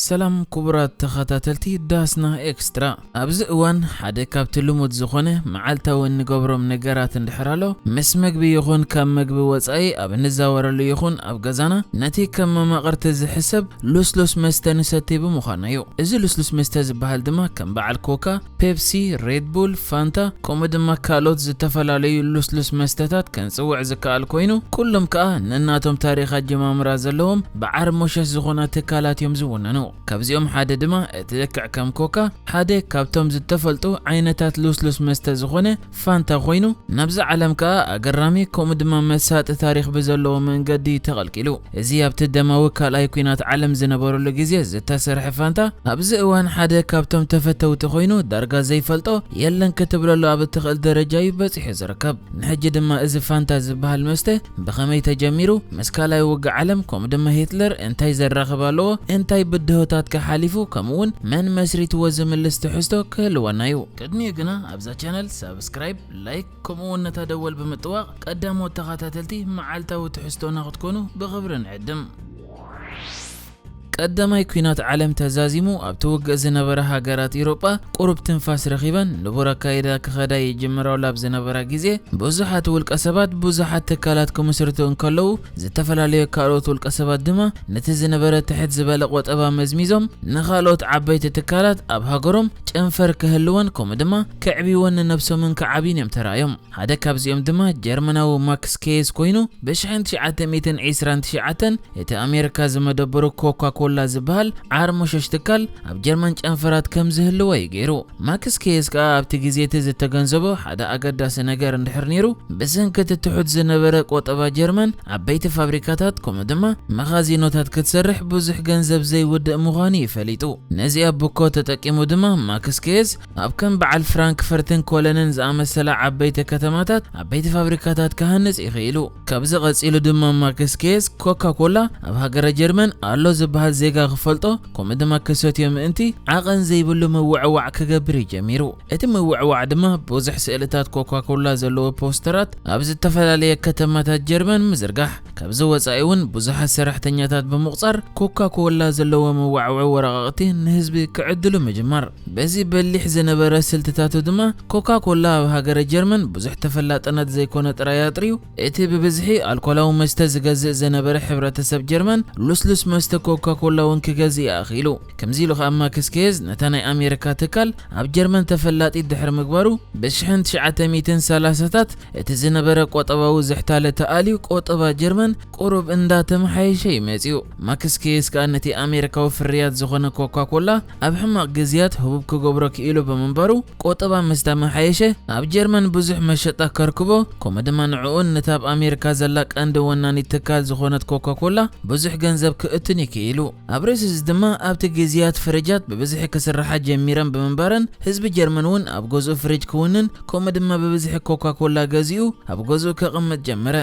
ሰላም ክቡራት ተኸታተልቲ ዳስና ኤክስትራ። ኣብዚ እዋን ሓደ ካብቲ ልሙድ ዝኾነ መዓልታዊ እንገብሮም ነገራት እንድሕር ኣሎ፣ ምስ መግቢ ይኹን ካብ መግቢ ወጻኢ ኣብ እንዛወረሉ ይኹን ኣብ ገዛና ነቲ ከም መማቕርቲ ዝሕሰብ ልስሉስ መስተ ንሰቲ ብምዃንና እዩ። እዚ ልስሉስ መስተ ዝበሃል ድማ ከም በዓል ኮካ፣ ፔፕሲ፣ ሬድ ቡል፣ ፋንታ፣ ከምኡ ድማ ካልኦት ዝተፈላለዩ ልስሉስ መስተታት ከንጽውዕ ዝከኣል ኮይኑ፣ ኩሎም ከኣ ነናቶም ታሪኽ ኣጀማምራ ዘለዎም ብዓርሞሸሽ ዝኾና ትካላት እዮም ዝውነኑ። ካብዚኦም ሓደ ድማ እቲ ልክዕ ከም ኮካ ሓደ ካብቶም ዝተፈልጡ ዓይነታት ልስሉስ መስተ ዝኾነ ፋንታ ኮይኑ፣ ናብዛ ዓለም ከኣ ኣገራሚ ከምኡ ድማ መሳጢ ታሪኽ ብዘለዎ መንገዲ ተቐልቂሉ። እዚ ኣብቲ ደማዊ ካልኣይ ኲናት ዓለም ዝነበረሉ ግዜ ዝተሰርሐ ፋንታ ኣብዚ እዋን ሓደ ካብቶም ተፈተውቲ ኮይኑ፣ ዳርጋ ዘይፈልጦ የለን ክትብለሉ ኣብ እትኽእል ደረጃ እዩ በጺሑ ዝርከብ። ንሕጂ ድማ እዚ ፋንታ ዝበሃል መስተ ብኸመይ ተጀሚሩ፣ ምስ ካልኣይ ውግእ ዓለም ከምኡ ድማ ሂትለር እንታይ ዘራኽብ ኣለዎ፣ እንታይ ብድሆታት ከ ሓሊፉ፣ ከምኡ እውን መን መስሪትዎ ዝምልስ ትሕዝቶ ክህልወና እዩ። ቅድሚኡ ግና ኣብዛ ቻነል ሳብስክራይብ፣ ላይክ ከምኡ እውን ነታ ደወል ብምጥዋቕ ቀዳሞት ተኸታተልቲ መዓልታዊ ትሕዝቶና ክትኮኑ ብኽብሪ ንዕድም። ቀዳማይ ኲናት ዓለም ተዛዚሙ ኣብቲ ውግእ ዝነበራ ሃገራት ኢሮጳ ቁሩብ ትንፋስ ረኺበን ንቡር ኣካይዳ ክኸዳ ይጅምራሉ ኣብ ዝነበራ ግዜ፣ ብዙሓት ውልቀ ሰባት ብዙሓት ትካላት ክምስርቱ እንከለዉ፣ ዝተፈላለዩ ካልኦት ውልቀ ሰባት ድማ ነቲ ዝነበረ ትሕት ዝበለ ቆጠባ መዝሚዞም ንኻልኦት ዓበይቲ ትካላት ኣብ ሃገሮም ጨንፈር ክህልወን ከምኡ ድማ ከዕብይወን ንነብሶምን ክዓብዩን እዮም ተራእዮም። ሓደ ካብዚኦም ድማ ጀርመናዊ ማክስ ኬስ ኮይኑ፣ ብሽሕን ትሽዓተ ሚእትን ዕስራን ትሽዓተን እቲ ኣሜሪካ ዝመደበሩ ኮካ ኮላ ዝበሃል ዓርሞሸሽ ትካል ኣብ ጀርመን ጨንፈራት ከም ዝህልዎ እዩ ገይሩ። ማክስ ኬስ ከኣ ኣብቲ ግዜ እቲ ዝተገንዘቦ ሓደ ኣገዳሲ ነገር እንድሕር ነይሩ፣ ብሰንኪ እቲ ትሑት ዝነበረ ቆጠባ ጀርመን ዓበይቲ ፋብሪካታት ከምኡ ድማ መኻዚኖታት ክትሰርሕ ብዙሕ ገንዘብ ዘይውድእ ምዃኑ እዩ ፈሊጡ። ነዚኣ ብኮ ተጠቂሙ ድማ ማክስ ኬስ ኣብ ከም በዓል ፍራንክፈርትን ኮለንን ዝኣመሰላ ዓበይቲ ከተማታት ዓበይቲ ፋብሪካታት ክሃንጽ ይኽእሉ። ካብዚ ቀጺሉ ድማ ማክስ ኬስ ኮካ ኮላ ኣብ ሃገረ ጀርመን ኣሎ ዝበሃል ዜጋ ክፈልጦ ከምኡ ድማ ክሰትዮ ምእንቲ ዓቐን ዘይብሉ ምውዕዋዕ ክገብር እዩ ጀሚሩ። እቲ ምውዕዋዕ ድማ ብዙሕ ስእልታት ኮካ ኮላ ዘለዎ ፖስተራት ኣብ ዝተፈላለየ ከተማታት ጀርመን ምዝርጋሕ፣ ካብዚ ወጻኢ እውን ብዙሓት ሰራሕተኛታት ብምቑጻር ኮካ ኮላ ዘለዎ መዋዕውዒ ወረቓቕቲ ንህዝቢ ክዕድሉ ምጅማር። በዚ በሊሕ ዝነበረ ስልትታቱ ድማ ኮካ ኮላ ኣብ ሃገረ ጀርመን ብዙሕ ተፈላጥነት ዘይኮነ ጥራይ ኣጥርዩ፣ እቲ ብብዝሒ ኣልኮላዊ መስተ ዝገዝእ ዝነበረ ሕብረተሰብ ጀርመን ልስሉስ መስተ ኮካ ኮላ እውን ክገዝእ ኣኽኢሉ። ከምዚ ኢሉ ከኣ ማክስ ኬዝ ነታ ናይ ኣሜሪካ ትካል ኣብ ጀርመን ተፈላጢት ድሕሪ ምግባሩ፣ ብሽሕን ትሽዓተ ሚእትን ሰላሳታት እቲ ዝነበረ ቆጠባዊ ዝሕታለ ተኣልዩ ቆጠባ ጀርመን ቁሩብ እንዳተመሓየሸ እዩ መጺኡ። ማክስ ኬስ ከኣ ነቲ ኣሜሪካዊ ፍርያት ዝኾነ ኮካ ኮላ ኣብ ሕማቕ ግዜያት ህቡብ ክገብሮ ክኢሉ ብምንባሩ፣ ቆጠባ ምስ ተመሓየሸ ኣብ ጀርመን ብዙሕ መሸጣ ከርክቦ፣ ከምኡ ድማ ንዕኡን ነታ ኣብ ኣሜሪካ ዘላ ቀንዲ ወናኒት ትካል ዝኾነት ኮካ ኮላ ብዙሕ ገንዘብ ክእቱን እዩ ክኢሉ። ኣብ ርእሲ እዚ ድማ ኣብቲ ግዜያት ፍርጃት ብብዝሒ ክስርሓ ጀሚረን ብምንባረን ህዝቢ ጀርመን እውን ኣብ ገዝኡ ፍሪጅ ክውንን ከምኡ ድማ ብብዝሒ ኮካ ኮላ ገዚኡ ኣብ ገዝኡ ከቕምጥ ጀመረ።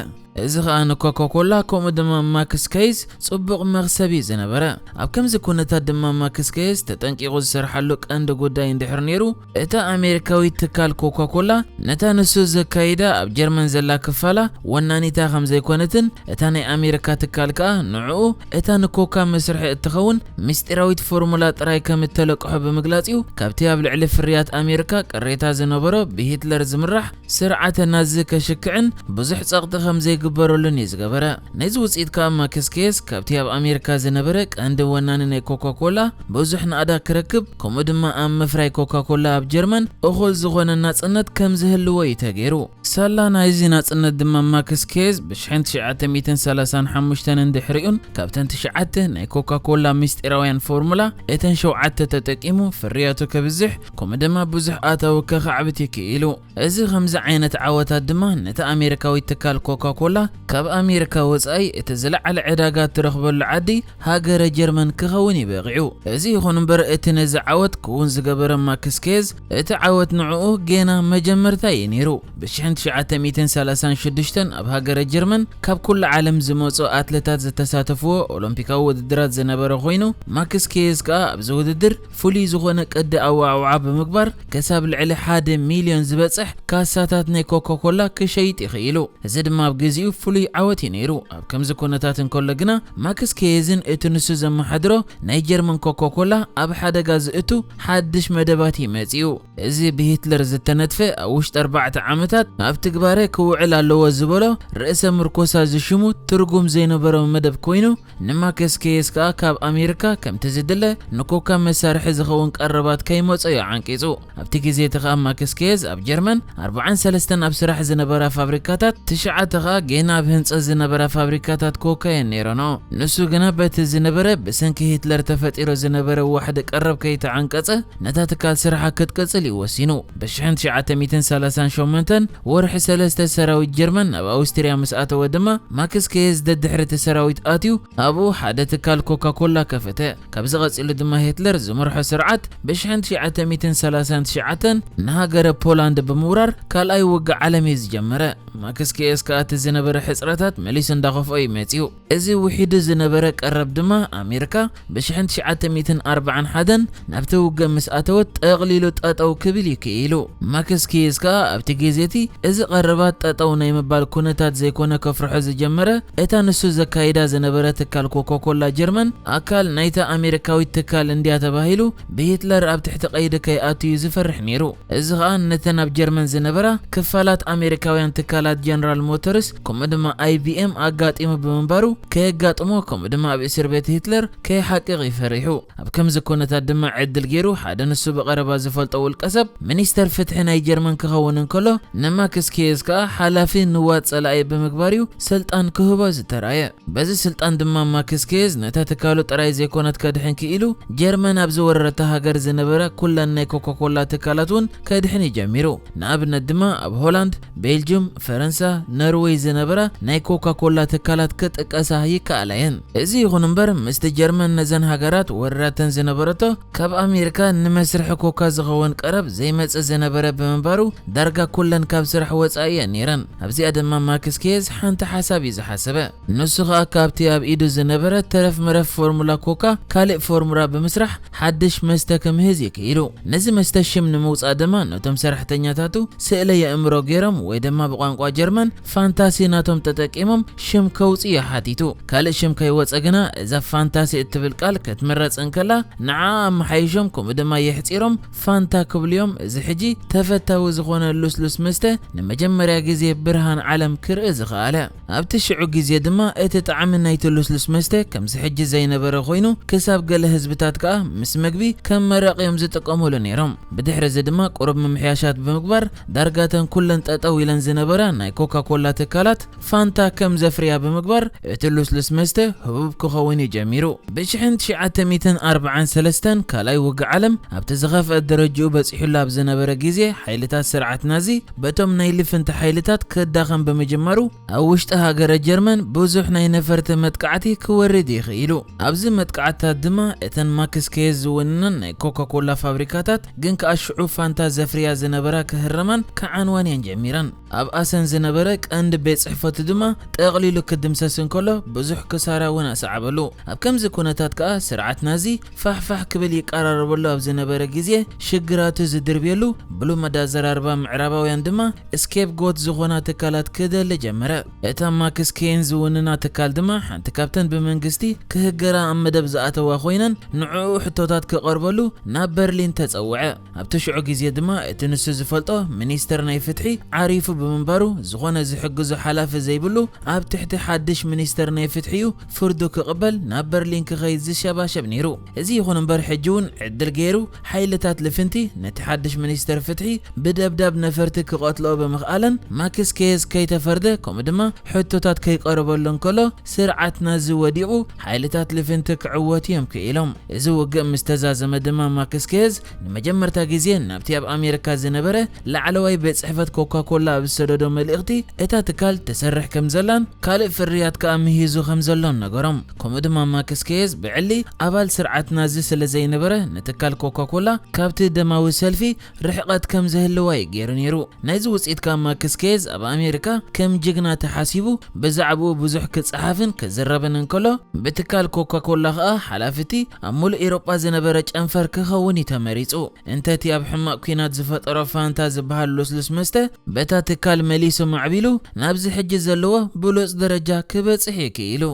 እዚ ኸኣ ንኮካ ኮላ ከምኡ ድማ ማክስ ኬዝ ጽቡቕ መኽሰብ እዩ ዝነበረ። ኣብ ከምዚ ኩነታት ድማ ማክስ ኬዝ ተጠንቂቑ ዝሰርሓሉ ቀንዲ ጉዳይ እንድሕር ነይሩ፣ እታ ኣሜሪካዊት ትካል ኮካ ኮላ ነታ ንሱ ዘካይዳ ኣብ ጀርመን ዘላ ክፋላ ወናኒታ ከም ዘይኮነትን እታ ናይ ኣሜሪካ ትካል ከኣ ንዕኡ እታ ንኮካ መስርሒ እትኸውን ምስጢራዊት ፎርሙላ ጥራይ ከም እተለቅሖ ብምግላጽ እዩ ካብቲ ኣብ ልዕሊ ፍርያት ኣሜሪካ ቅሬታ ዝነበሮ ብሂትለር ዝምራሕ ስርዓተ ናዚ ከሽክዕን ብዙሕ ጸቕጢ ከም ዘይግበረሉን እዩ ዝገበረ። ነዚ ውጽኢት ከኣ ማክስ ኬስ ካብቲ ኣብ ኣሜሪካ ዝነበረ ቀንዲ ወናኒ ናይ ኮካ ኮላ ብዙሕ ናእዳ ክረክብ ከምኡ ድማ ኣብ ምፍራይ ኮካ ኮላ ኣብ ጀርመን እኹል ዝኾነ ናጽነት ከም ዝህልዎ እዩ ተገይሩ። ሳላ ናይዚ ናጽነት ድማ ማክስ ኬዝ ብሽሕን ትሽዓተ ሚእትን ሰላሳን ሓሙሽተን እንድሕሪኡን ካብተን ትሽዓተ ናይ ኮካ ኮላ ምስጢራውያን ፎርሙላ እተን ሸውዓተ ተጠቂሙ ፍርያቱ ከብዝሕ ከምኡ ድማ ብዙሕ ኣታዊ ከኻዕብት ይክኢሉ። እዚ ከምዚ ዓይነት ዓወታት ድማ ነቲ ኣሜሪካዊ ትካል ኮካ ኮላ ካብ ኣሜሪካ ወጻኢ እቲ ዝለዓለ ዕዳጋ እትረኽበሉ ዓዲ ሃገረ ጀርመን ክኸውን እዩ በቒዑ። እዚ ይኹን እምበር እቲ ነዚ ዓወት ክውን ዝገበረ ማክስ ኬዝ እቲ ዓወት ንዕኡ ጌና መጀመርታ እዩ ነይሩ። ብሽሕን ትሽዓተ ሚእትን ሰላሳን ሽዱሽተን ኣብ ሃገረ ጀርመን ካብ ኩሉ ዓለም ዝመጹ ኣትለታት ዝተሳተፍዎ ኦሎምፒካዊ ውድድራት ዝነበረ ኮይኑ ማክስ ኬዝ ከኣ ኣብዚ ውድድር ፍሉይ ዝኾነ ቅዲ ኣወዓውዓ ብምግባር ክሳብ ልዕሊ ሓደ ሚልዮን ዝበጽሕ ካሳታት ናይ ኮካ ኮላ ክሸይጥ ይኽኢሉ። እዚ ድማ ኣብ ግዜ ኣዝዩ ፍሉይ ዓወት እዩ ነይሩ። ኣብ ከምዚ ኩነታት እንከሎ ግና፣ ማክስ ኬዝን እቲ ንሱ ዘመሓድሮ ናይ ጀርመን ኮካኮላ ኣብ ሓደጋ ዝእቱ ሓድሽ መደባት እዩ መጺኡ። እዚ ብሂትለር ዝተነድፈ፣ ኣብ ውሽጢ ኣርባዕተ ዓመታት ኣብ ትግባረ ክውዕል ኣለዎ ዝበሎ ርእሰ ምርኮሳ ዝሽሙ ትርጉም ዘይነበሮ መደብ ኮይኑ፣ ንማክስ ኬዝ ከኣ ካብ ኣሜሪካ ከምቲ ዝድለ ንኮካ መሳርሒ ዝኸውን ቀረባት ከይመጾ እዩ ዓንቂጹ። ኣብቲ ግዜ እቲ ከኣ ማክስ ኬዝ ኣብ ጀርመን ኣርባዓን ሰለስተን ኣብ ስራሕ ዝነበራ ፋብሪካታት፣ ትሽዓተ ከኣ ጌና ኣብ ህንጸት ዝነበራ ፋብሪካታት ኮካ እየን ነይረንኦ። ንሱ ግና በቲ ዝነበረ ብሰንኪ ሂትለር ተፈጢሩ ዝነበረ ዋሕዲ ቀረብ ከይተዓንቀጸ፣ ነታ ትካል ስራሓ ክትቅጽል እዩ ወሲኑ። ብሽሕን ትሽዓተ ሚእትን ሰላሳን ሸሞንተን ወርሒ ሰለስተ ሰራዊት ጀርመን ናብ ኣውስትርያ ምስ ኣተወ ድማ፣ ማክስ ኬዝ ደድሕሪ እቲ ሰራዊት ኣትዩ ኣብኡ ሓደ ትካል ኮካ ኮላ ከፈተ። ካብዚ ቀጺሉ ድማ ሂትለር ዝመርሖ ስርዓት ብሽሕን ትሽዓተ ሚእትን ሰላሳን ትሽዓተን ንሃገረ ፖላንድ ብምውራር ካልኣይ ውግእ ዓለም እዩ ዝጀመረ። ማክስ ኬዝ ከኣ እቲ ዝነበረ ሕጽረታት መሊሱ እንዳኸፍኦ እዩ መጺኡ። እዚ ውሒዱ ዝነበረ ቀረብ ድማ ኣሜሪካ ብሽሕን ትሽዓተ ሚእትን ኣርባዓን ሓደን ናብቲ ውግእ ምስ ኣተወት ጠቕሊሉ ጠጠው ክብል እዩ ክኢሉ። ማክስ ኬዝ ከኣ ኣብቲ ግዜ እቲ እዚ ቀረባት ጠጠው ናይ ምባል ኩነታት ዘይኮነ ከፍርሖ ዝጀመረ፣ እታ ንሱ ዘካይዳ ዝነበረ ትካል ኮካኮላ ጀርመን ኣካል ናይታ ኣሜሪካዊት ትካል እንድያ ተባሂሉ ብሂትለር ኣብ ትሕቲ ቀይዲ ከይኣቱ እዩ ዝፈርሕ ነይሩ። እዚ ኸኣ ነተን ኣብ ጀርመን ዝነበራ ክፋላት ኣሜሪካውያን ትካላት ጀነራል ሞተርስ ከምኡ ድማ ኣይ ቢ ኤም ኣጋጢሙ ብምንባሩ ከየጋጥሞ ከምኡ ድማ ኣብ እስር ቤት ሂትለር ከይሓቅቕ እዩ ፈሪሑ። ኣብ ከምዚ ኩነታት ድማ ዕድል ገይሩ ሓደ ንሱ ብቐረባ ዝፈልጦ ውልቀ ሰብ ሚኒስተር ፍትሒ ናይ ጀርመን ክኸውን እንከሎ ንማክስ ኬዝ ከኣ ሓላፊ ንዋት ጸላኢ ብምግባር እዩ ስልጣን ክህቦ ዝተራየ። በዚ ስልጣን ድማ ማክስ ኬዝ ነታ ትካሉ ጥራይ ዘይኮነት ከድሕን ክኢሉ፣ ጀርመን ኣብ ዝወረረታ ሃገር ዝነበራ ኩለን ናይ ኮካኮላ ትካላት እውን ከድሕን እዩ ጀሚሩ። ንኣብነት ድማ ኣብ ሆላንድ፣ ቤልጅም፣ ፈረንሳ፣ ኖርዌይ ዝነበራ ናይ ኮካኮላ ትካላት ክጥቀሳ ይከኣላ እየን። እዚ ይኹን እምበር ምስቲ ጀርመን ነዘን ሃገራት ወሪራተን ዝነበረቶ ካብ ኣሜሪካ ንመስርሒ ኮካ ዝኸውን ቀረብ ዘይመጽእ ዝነበረ ብምንባሩ ዳርጋ ኩለን ካብ ስራሕ ወጻኢ እየን ነይረን። ኣብዚኣ ድማ ማክስ ኬዝ ሓንቲ ሓሳብ እዩ ዝሓሰበ። ንሱ ኸኣ ካብቲ ኣብ ኢዱ ዝነበረ ተረፍ መረፍ ፎርሙላ ኮካ ካልእ ፎርሙላ ብምስራሕ ሓድሽ መስተ ክምህዝ እዩ ክኢሉ። ነዚ መስተ ሽም ንምውጻእ ድማ ነቶም ሰራሕተኛታቱ ስእለ የእምሮ ገይሮም ወይ ድማ ብቋንቋ ጀርመን ፋንታሲ ናቶም ተጠቂሞም ሽም ከውጽእ እዩ ሓቲቱ። ካልእ ሽም ከይወጸ ግና እዛ ፋንታሲ እትብል ቃል ክትምረጽ እንከላ ንዓ ኣመሓይሾም ከምኡ ድማ የሕጺሮም ፋንታ ክብልዮም። እዚ ሕጂ ተፈታዊ ዝኾነ ሉስሉስ መስተ ንመጀመርያ ግዜ ብርሃን ዓለም ክርኢ ዝኸኣለ። ኣብቲ ሽዑ ግዜ ድማ እቲ ጣዕሚ ናይቲ ሉስሉስ መስተ ከምዚ ሕጂ ዘይነበረ ኮይኑ ክሳብ ገለ ህዝብታት ከኣ ምስ መግቢ ከም መረቕ እዮም ዝጥቀሙሉ ነይሮም። ብድሕሪ እዚ ድማ ቁሩብ ምምሕያሻት ብምግባር ዳርጋተን ኩለን ጠጠው ኢለን ዝነበራ ናይ ኮካ ኮላ ትካላት ፋንታ ከም ዘፍርያ ብምግባር እቲ ሉስሉስ መስተ ህቡብ ክኸውን እዩ ጀሚሩ። ብሽሕን ትሽዓተ ሚእትን ኣርባዓን ሰለስተን ካልኣይ ውግእ ዓለም ኣብቲ ዝኸፍአ ደረጅኡ በጺሑሉ ኣብ ዝነበረ ግዜ ሓይልታት ስርዓት ናዚ በቶም ናይ ልፍንቲ ሓይልታት ክዳኸም ብምጅማሩ ኣብ ውሽጢ ሃገረ ጀርመን ብዙሕ ናይ ነፈርቲ መጥቃዕቲ ክወርድ ይኽኢሉ። ኣብዚ መጥቃዕትታት ድማ እተን ማክስ ኬዝ ዝውንነን ናይ ኮካ ኮላ ፋብሪካታት ግን ከኣ ሽዑ ፋንታ ዘፍርያ ዝነበራ ክህረማን ክዓንዋን እየን ጀሚረን። ኣብ ኣሰን ዝነበረ ቀንዲ ቤት ጽሕፈቱ ድማ ጠቕሊሉ ክድምሰስ እንከሎ ብዙሕ ክሳራ እውን ኣሰዓበሉ። ኣብ ከምዚ ኩነታት ከኣ ስርዓት ናዚ ፋሕፋሕ ክብል ይቀራረበሉ ኣብ ዝነበረ ግዜ ሽግራቱ ዝድርብየሉ ብሉመዳ ኣዘራርባ ምዕራባውያን ድማ ስኬፕጎት ዝኾና ትካላት ክደሊ ጀመረ። እታ ማክስ ኬን ዝውንና ትካል ድማ ሓንቲ ካብተን ብመንግስቲ ክህገራ ኣብ መደብ ዝኣተዋ ኮይነን ንዕኡ ሕቶታት ክቐርበሉ ናብ በርሊን ተጸውዐ። ኣብቲ ሽዑ ግዜ ድማ እቲ ንሱ ዝፈልጦ ሚኒስተር ናይ ፍትሒ ዓሪፉ ብምንባሩ ዝኾነ ዝሕግዞ ሓላፊ ዘይብሉ ኣብ ትሕቲ ሓድሽ ሚኒስተር ናይ ፍትሒ እዩ ፍርዱ ክቕበል ናብ በርሊን ክኸይድ ዝሸባሸብ ነይሩ። እዚ ይኹን እምበር ሕጂ እውን ዕድል ገይሩ ሓይልታት ልፍንቲ ነቲ ሓድሽ ሚኒስተር ፍትሒ ብደብዳብ ነፈርቲ ክቐትልኦ ብምኽኣለን ማክስ ኬዝ ከይተፈርደ ከምኡ ድማ ሕቶታት ከይቀረበሉ እንከሎ ስርዓት ናዚ ወዲቑ ሓይልታት ልፍንቲ ክዕወት እዮም ክኢሎም። እዚ ውግእ ምስ ተዛዘመ ድማ ማክስ ኬዝ ንመጀመርታ ግዜ ናብቲ ኣብ ኣሜሪካ ዝነበረ ላዕለዋይ ቤት ጽሕፈት ኮካ ኮላ ኣብ ዝሰደዶ መልእኽቲ እታ ትካል ትሰርሕ ከም ዘላን ካልእ ፍርያት ከኣ ምሂዙ ከም ዘሎን ነገሮም። ከምኡ ድማ ማክስ ኬዝ ብዕሊ ኣባል ስርዓት ናዚ ስለ ዘይነበረ ንትካል ኮካ ኮላ ካብቲ ደማዊ ሰልፊ ርሕቐት ከም ዘህልዋ እዩ ገይሩ ነይሩ። ናይዚ ውጽኢት ከኣ ማክስ ኬዝ ኣብ ኣሜሪካ ከም ጅግና ተሓሲቡ ብዛዕባኡ ብዙሕ ክጸሓፍን ክዝረብን እንከሎ ብትካል ኮካ ኮላ ከኣ ሓላፊቲ ኣብ ሙሉእ ኤሮጳ ዝነበረ ጨንፈር ክኸውን እዩ ተመሪጹ። እንተቲ ኣብ ሕማቕ ኲናት ዝፈጠሮ ፋንታ ዝበሃል ሉስሉስ መስተ በታ ትካል መሊሱ ማዕቢሉ ናብዚ ሕጂ ዘለዎ ብሉጽ ደረጃ ክበጽሕ እዩ ክኢሉ።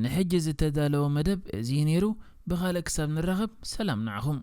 ንሕጂ ዝተዳለወ መደብ እዚ እዩ ነይሩ። ብኻልእ ክሳብ ንራኸብ ሰላም ንዓኹም።